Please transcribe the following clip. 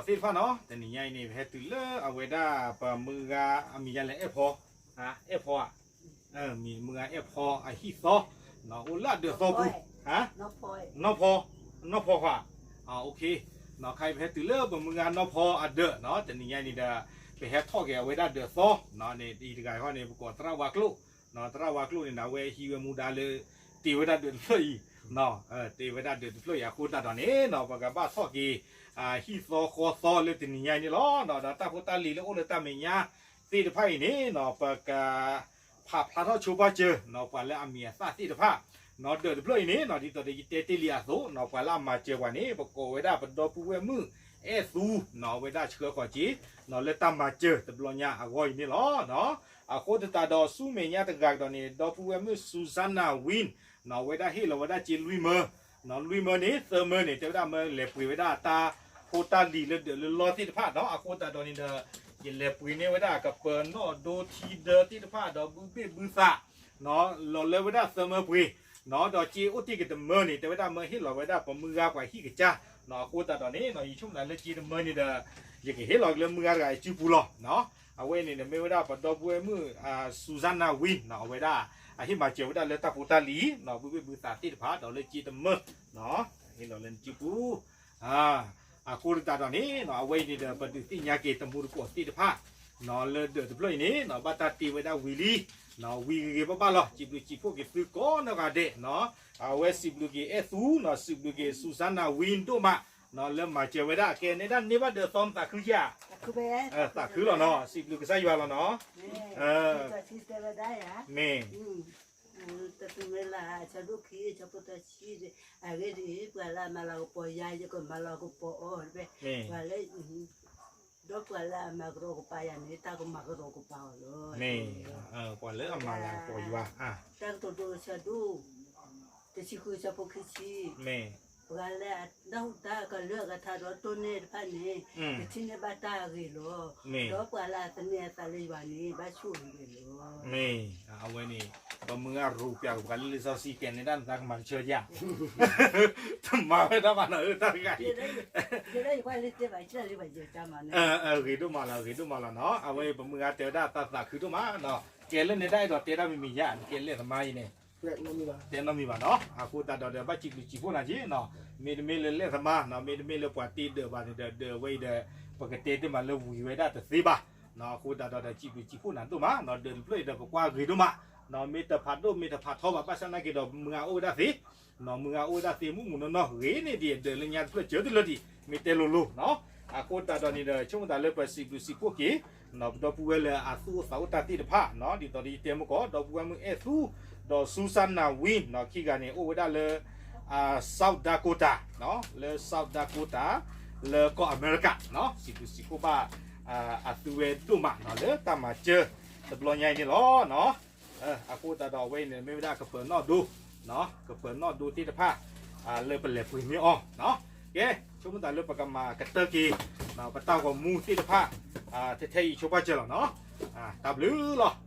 သ့ၣ်တဖၣ်နီၤ, တနံၤညါအံၤန့ၣ် ပဟဲတုၤလၢအဝဲဒၣ်ပမုၢ်ဂၤအမံၤယါလဲၣ် အဲၣ်ဖီ, အဲၣ်ဖီဧါ, မုၢ်ဂၤအဲၣ်ဖီအဟံၣ်သီ, အိၣ်လၢအဒၢးသီပူၤ, နီၢ်ဖီ, နီၢ်ဖီခွါ, ခါအံၤပဟဲတုၤလၢပမုၢ်ဂၤနီၢ်ဖီအဒၢးနီၤ, တနံၤညါအံၤန့ၣ်ဒီး ပဟဲထီၣ်က့ၤအဝဲဒၣ်ဒၢးသီနီၤ, အံၤတဂၤဃီန့ၣ် ပကိးသရၣ်ဝါကျိၣ်, သရၣ်ဝါကျိၣ်န့ၣ်ဒီး အဝဲဟံးဝဲမူဒါလၢ တ့ဝဲဒၣ်ဒၢးတဖျၢၣ်အံၤ, တ့ဝဲဒၣ်ဒၢးတဖျၢၣ်အံၤ အဃိသတးဒီးန့ၣ်နီၤ ပကဘၣ်ထီၣ်က့ၤ ဟံၣ်သီဃီသီလၢတနံၤညါအံၤန့ၣ်လီၤ. ဒီးတၢ်ဖိတၢ်လံၤလၢအိၣ်လၢတၢ်မဲာ်ညါသ့ၣ်တဖၣ်အံၤန့ၣ်နီၤ ပက ဖးဖျါထီၣ်ဆိပာ်စၢၤနီၤ ပှၤလၢအမံၤအသၣ်သ့ၣ်တဖၣ်နီၤ, ဒၢးတဖျၢၣ်အံၤန့ၣ်နီၤ ဒ်သိးဒီးယတဲတ့ၢ်လံအသိးနီၤ ပှၤလၢအမၤစၢၤပှၤန့ၣ် ပကိးဝဲဒၣ်ပဒီပုၢ်ဝဲၢ်မုၣ်အဲၣ်သူနီၤ, အဝဲဒၣ်ဆှၢဃီၤက့ၤနီၤ လၢတၢ်မၤစၢၤတဘျီညါအဂီၢ်အံၤန့ၣ်လီၤ. အဃိသတးဒီးဆူမဲာ်ညါတဂၤကဒီးန့ၣ် ဒီပုၢ်ဝဲၢ်မုၣ် Susanna Wynn နီၤ အဝဲဒၣ်ဟ့ၣ်လီၤဝဲဒၣ်စ့လွံၢ်မၢ, လွံၢ်မၢန့ၣ် သၢမၢန့ၣ် တဲဝဲဒၣ်မၢလဲၤပှ့ၤဝဲဒၣ်တၢ်ဖိတၢ်လံၤလၢဒၢးလၢလီသ့ၣ်တဖၣ်နီၤ, အဃိသတးဒီးန့ၣ်ဒီး ယလဲၤပှ့ၤန့ၢ်ဝဲဒၣ်ကပၢၤနီၣ်ဒိထံဒၢသ့ၣ်တဖၣ်ဒီးဘုဘ့ၣ်ဘုသးနီၤ လီၤလၢဝဲဒၣ်သၢမၢပှ့ၤနီၤ, ဒီးစ့အိၣ်တ့ၢ်က့ၤတမၢန့ၣ် တဲဝဲဒၣ်မၢဟ့ၣ်လီၤဝဲဒၣ်ပမုၢ်ဂၤပှၤဟံၣ်ကစၢ်နီၤ, အဃိသတးဒီးန့ၣ်နီၤ ယဆိကမိၣ်သးလၢစ့တမၢန့ၣ်ဒီး ယကဟ့ၣ်လီၤက့ၤလၢမုၢ်ဂၤတဂၤအစုပူၤလီၤနီၤ. အဝဲန့ၣ်ဒီး မ့ၢ်ဝဲဒၣ်ပဒီပုၢ်ဝဲၢ်မုၣ် Susanna Wynn နီၤ အဝဲဒၣ် အဟ့ၣ်မၤစၢၤဝဲဒၣ်လၢတၢ်ဖိတၢ်လံၤနီၤ ဘုဘ့ၣ်ဘုသးသ့ၣ်တဖၣ်ဒီးလၢစ့တမၢနီၤ ဟ့ၣ်လီၤလၢနစုပူၤ အဃိသတးဒီးန့ၣ်နီၤ အဝဲအံၤန့ၣ်ဒီး ပဒုးသ့ၣ်ညါက့ၤတမူတကိးသ့ၣ်တဖၣ်နီၤ လၢဒၢးတဖျၢၣ်အံၤန့ၣ်နီၤ ဘၣ်တၢ်တ့ဝဲဒၣ်ဝံၤလံနီၤ ဝံၤဂ့ၤဂ့ၤဘၣ်ဘၣ်လီၤ. စံးဘျုးစံးဖှိၣ်က့ၤသုကိးနီၢ်ဂၤဒဲးနီၤ အဝဲစံးဘျုးက့ၤအဲၣ်သူနီၤ စံးဘျုးက့ၤ Susanna Wynn ဒိၣ်မးနီၤ လၢမၤစၢၤဝဲဒၣ် ကဲနဲဒၣ်န့ၢ်ဘၣ်ဒၢးသီမသးခုဧါ, သးခုလီၤနီၤ စံးဘျုးကစၢ်ယွၤလီၤနီၤ မ့ၢ် တသူၣ်မ့ၢ်လၢ ဆၢဒိၣ်ခံ ဆၢဖိတဆံ အဂ့ၢ်ဒ်အံၤ ပှၤလၢအမၤလၤကပီၤယၤ ယကမၤလၤကပီၤအီၤတဖၣ် ပှၤလၢ ဒီးပှၤလၢအမၤကရီကပၤယၤန့ၣ် တၢ်ကမၤကရီကပၤအီၤလီၤ. မ့ၢ် ပှၤလၢအမၤလၤကပီၤယွၤ တၢ်ကတိၤဒိ ဆၢဒိၣ် တဆံဃု ဆၢဖိခံဆံ မ့ၢ် ပှၤလၢအတၢ်ဟူးတၢ်ကလၢအကထါဒီးတိၢ်န့ၢ်တဖၣ်န့ၣ် ကထံၣ်န့ၢ်ဘၣ်တၢ်အဂ့ၤလီၤ. ဒီးပှၤလၢအသန့ၤအသးလၢယွၤန့ၣ် ဘၣ်ဆိၣ်ဂ့ၤဝဲလီၤ. မ့ၢ် အဝဲန့ၣ် ပမုၢ်ဂၤရူးပၠးကပှၤလၢလံာ်စီဆှံကဲန့ၣ်ဒၣ်နသးကမၤကဆၢယၤ တမၤဝဲဒၣ်ဘၣ်နီၤ အၢ တၢ်တဂၤအံၤ ဂ့ၤဒိၣ်မးလီၤ ဂ့ၤဒိၣ်မးလီၤနီၤ အဝဲပမုၢ်ဂၤတဲဝဲဒၣ်တၢ်သးခုဒိၣ်မးနီၤ ကဲလၢန့ၣ်ဒၣ်အဲၣ်ဒိးတဲဒၣ်မ့မ့ၢ်ယၤ နကဲလဲၣ်သမါအံၤန့ၣ် တဲနီတမံၤဘၣ်နီၤ အဃိသတးဒီးဒီးဘၣ်စံးဘျုးစံးဖှိၣ်နၤက့နီၤ မ့တမ့ၢ်လၢလဲၣ်သမါနီၤ မ့တမ့ၢ်လၢပှၤတ့ဒၢးဘၣ်န့ၣ်ဒီး ဒၢးဝဲအံၤဒီး ပကတဲတ့ၢ်မးလၢဝံၤဝဲဒၣ်တသ့ဘၣ်နီၤ အဃိသတးဒီးဒီးစံးဘျုးစံးဖှိၣ်နၤဒိၣ်မးနီၤ ဒၢးတဖျၢၣ်အံၤဒီးပကွၢ်ဂ့ၤဒိၣ်မးနီၤ မ့ၢ်တဖးဒိၣ်မ့ၢ်တဖးထီဘၣ် ဘၣ်ဆၣ်နာ်က့ဒီးမုၢ်ဂၤအိၣ်ဝဲဒၣ်သ့ နီၤ မုၢ်ဂၤအိၣ်ဝဲဒၣ်သ့မုၢ်မုၢ်နီၢ်နီၢ် ဂ့ၤန့ၢ်ဒံးဒၢးလၢညါတဖျၢၣ်စၢၤတလၢဒံး မ့ၢ်တဲလိၤလိၤနီၤ အဃိသတးဒီးန့ၣ်ဒီး ဆိကမိၣ်သးလၢပစံးဘျုးစံးဖှိၣ်က့ၤ ပဒီပုၢ်ဝဲၢ်လၢအသူၣ်အိၣ်သးအိၣ်တၢ်သ့ၣ်တဖၣ်နီၤ ဒ်သိးဒီးယတဲမ့ၢ်ကီး ဒီပုၢ်ဝဲၢ်မုၣ်အဲၣ်သူ ဒီး Susanna Wynn နီၤ ခံဂၤန့ၣ် အိၣ်ဝဲဒၣ်လၢ South Dakota နီၤ လၢ South Dakota လၢကီၢ်အမဲရကၤနီၤ စံးဘျုးစံးဖှိၣ်ဘၣ် အသုဝဲဒိၣ်မးနီၤ လၢတၢ်မၤစၢၤတဘျီညါအံၤန့ၣ်လီၤနီၤ အဃိသတးဒီးအဝဲအံၤန့ၣ် မ့ၢ်ဝဲဒၣ်ကပၢၤနီၣ်ဒိ ကပၢၤနီၣ်ဒိသ့ၣ်တဖၣ် လၢပလဲၤပှ့ၤန့ၢ်အီၤနီၤ ကဲ ဆိကမိၣ်သးလၢပကမၤကတၢၢ်က့ၤ ပတၢ်ဂီၤမူသ့ၣ်တဖၣ် ထဲထဲအံၤဆိပာ်စၢၤလီၤနီၤ တၢ်ဘျုးလီၤ